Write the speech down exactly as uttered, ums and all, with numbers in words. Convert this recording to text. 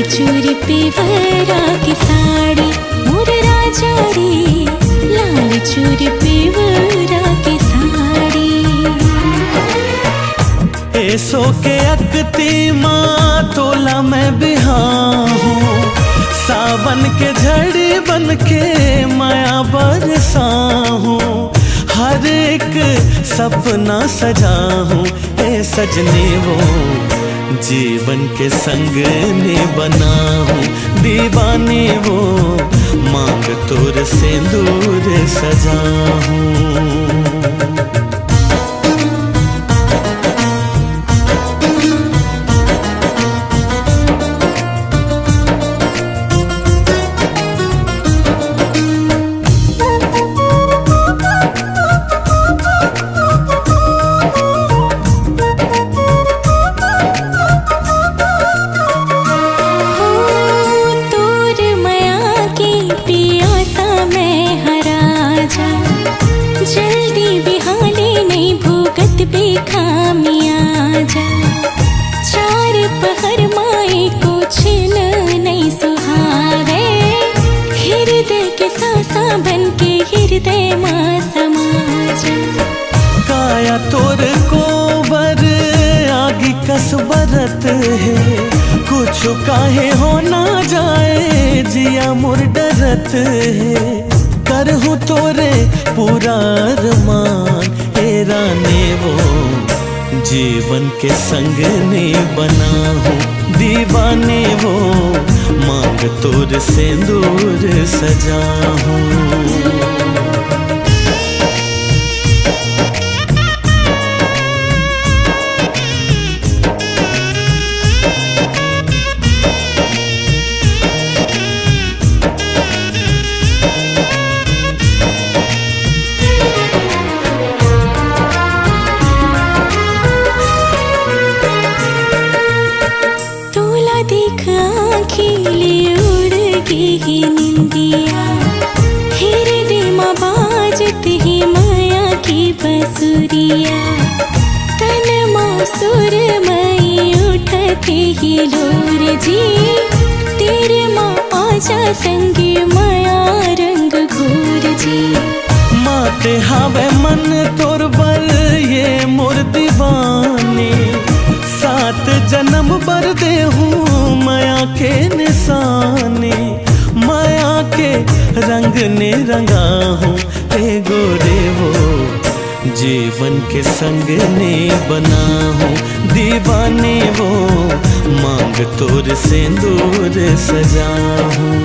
चूरी पेवरा के साड़ी, मोर राजा रे, लाल चूरी पेवरा के साड़ी। एसो के अकती माँ तोला मैं बिहाहूँ, सावन के झड़ी बन के माया बरसाहूँ, हर एक सपना सजाहूँ। ए सजनी वो जीवन के संग ने बनाहूँ, दीवानी वो मांग तोर सिंदूर सजाहूँ। तोर मया के पियासा मैं हरा जा, जल्दी बिहाले नहीं भूगत बेखामिया जा। चार पहर माए कुछ नहीं सुहावे, हृदय के सासा बन के हृदय मा समा जा। काया तोर कोबर आगी कस बरत हे, कुछ काहे हो ना जाए जिया मोर डरत हे। करहूँ तोरे पूरा अरमान, ए रानी वो जीवन के संग ने बनाहूँ, दीवानी वो मांग तोर सिंदूर सजाहूँ। तोला देख आँखी ले उड़ गे हे निंदिया, हृदय मा बाजत हे माया के बसुरिया। तन मा सुर मई उठत हे लोर जी, तेरे मा आजा संग माया रंग घोर जी। माते हावे मन तोर बर ये मोर दीवानी, सात जन्म बर देहूँ माया के निशानी। माया के रंग ने रंगाहूँ, ए गोरे वो जीवन के संग ने बनाहूँ, दीवानी वो मांग तोर सिंदूर सजाहूँ।